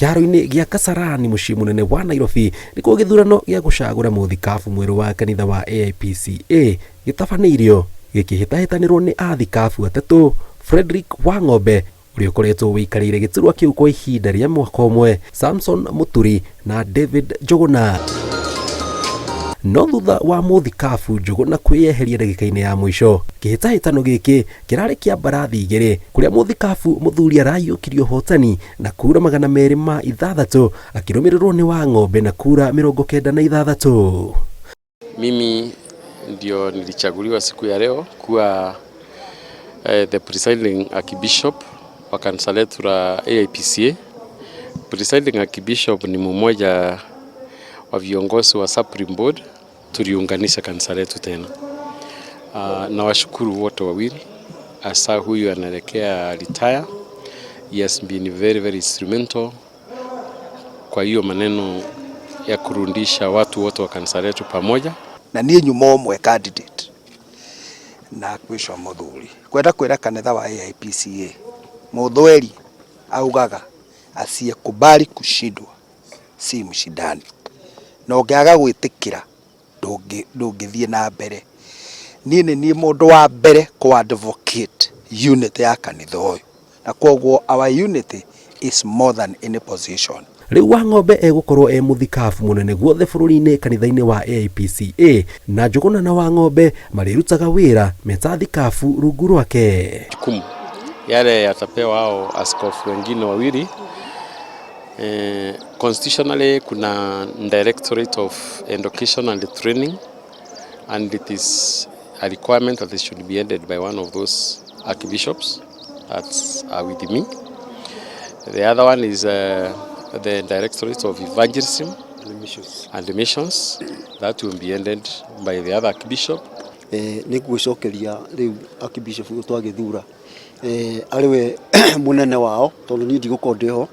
Kĩharo-inĩ gĩa Kasarani mũciĩ mũnene wa Nairobi nĩkuo gĩthurano gĩa gũcagũra mũthikabu mwerũ wa kanitha wa AIPCA gĩtabanĩirio gĩkĩhĩtahĩtanĩrwo nĩ athikabu atatũ Frederick Wang'ombe ũrĩa ũkoretwo wĩikarĩire gĩturwa kĩu kwa ihinda rĩa mwaka ũmwe, Samson Mũturi na David Njũgũna. No thutha wa mũthikabu Njũgũna kwĩyeheria ndagĩka-inĩ ya mũico, kĩhĩtahĩtano gĩkĩ kĩrarĩ kĩa mbarathi igĩrĩ kũrĩa mũthikabu Mũthuri araiyũkirie ũhotani na kura 206 akĩrũmĩrĩrwo nĩ Wang'ombe na kura 96. Mimi ndio nilichaguliwa siku ya leo kuwa the presiding archbishop wa kanisa letu la AIPCA. Presiding archbishop ni mmoja wa viongozi wa Supreme Board, tuliunganisha kanisa letu tena. Na washukuru wote wawili, hasa huyu anaelekea retire. He has been very very instrumental kwa hiyo maneno ya kurudisha watu wote wa kanisa letu pamoja. Na niĩ nyuma ũmwe candidate na Bishop Mũthuri kwenda kwĩra kanitha wa AIPCA Mũthweri augaga asiyekubali kushindwa si mshindani, na ũngĩaga gwĩtĩkĩra ndũngĩthiĩ na mbere. Niĩ nĩ niĩ mũndũ wa mbere kũ advocate unity ya kanitha ũyũ, na kwoguo our unity is more than any position. Rĩu Wang'ombe egũkorwo e mũthikabu mũnene guothe bũrũri-inĩ kanitha-inĩ wa AIPCA na Njũgũna na Wang'ombe marĩrutaga wĩra meta thikabu rungu rwake. Jukumu yale yatapewa hao askofu wengine wawili. Constitutionally kuna Directorate of Education and Training, and it is a requirement that it should be headed by one of those archbishops that are with me. The other one is the Directorate of Evangelism and Missions that will be headed by the other archbishop. Nĩ ngwĩcokeria rĩu archbishop ũyũ twagĩthura arĩ we mũnene wao, tondũ niĩ ndigũkorwo ndĩho,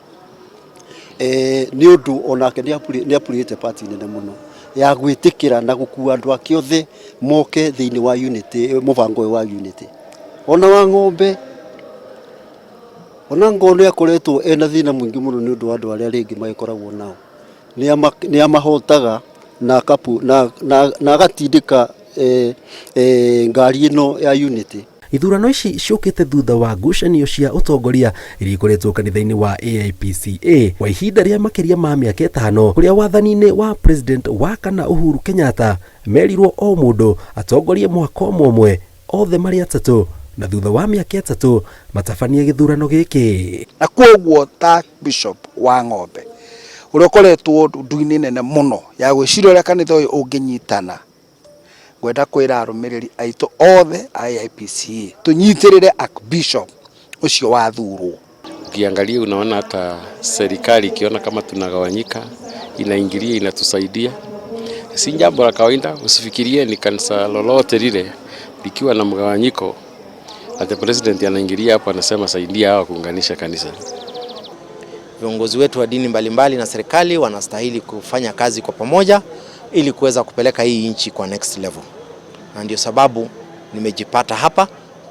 nĩ ũndũ onake nĩ apurĩte part nene mũno ya gwĩtĩkĩra na gũkua andũ ake othe moke thĩinĩ wa unity, mũbango ũyũ wa unity. Ona wa ng'ombe, ona ngoo nĩ akoretwo ena thĩna mũingĩ mũno nĩ ũndũ wa andũ arĩa rĩngĩ magĩkoragwo nao, nĩ amahotaga na akapu na agatindĩka ngari ĩno ya unity. Ithurano ici ciũkĩte thutha wa ngucanio cia ũtongoria iria ikoretwo kanitha-inĩ wa AIPCA kwa ihinda rĩa makĩria ma mĩaka 5, kũrĩa wathani-inĩ wa president wa kana Uhuru Kenyatta merirwo o mũndũ atongorie mwaka ũmwe ũmwe othe marĩ atatũ, na thutha wa mĩaka 3 matabanie gĩthurano gĩkĩ. Na kwoguo ta Bishop wa Ng'ombe ũrĩa ũkoretwo ndundu-inĩ nene mũno ya gwĩciria ũrĩa kanitha ũyũ ũngĩnyitana, ngwenda kwĩra arũmĩrĩri aitũ othe a AIPCA tũnyitĩrĩre Archbishop ũcio wathurwo. Ukiangalia unaona hata serikali ikiona kama tunagawanyika inaingilia inatusaidia. Si jambo la kawaida, usifikirie ni kanisa lolote lile likiwa na mgawanyiko ati president anaingilia hapo anasema saidia hawa kuunganisha kanisa. Viongozi wetu wa dini mbalimbali na serikali wanastahili kufanya kazi kwa pamoja ili kuweza kupeleka hii nchi kwa next level. Na ndio sababu nimejipata hapa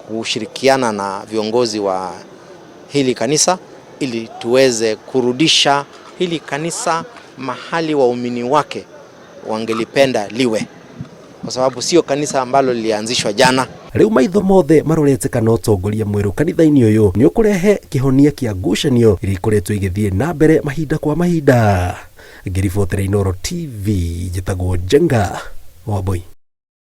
kushirikiana na viongozi wa hili kanisa ili tuweze kurudisha hili kanisa mahali waumini wake wangelipenda liwe, kwa sababu sio kanisa ambalo lilianzishwa jana. Rĩu maitho mothe marorete kana ũtongoria mwerũ kanitha-inĩ ũyũ nĩ ũkũrehe kĩhonia kĩa ngucanio iria ikoretwo igĩthiĩ na mbere mahinda kwa mahinda. Ngĩribotera Inooro TV, njĩtagwo Njenga Wambui.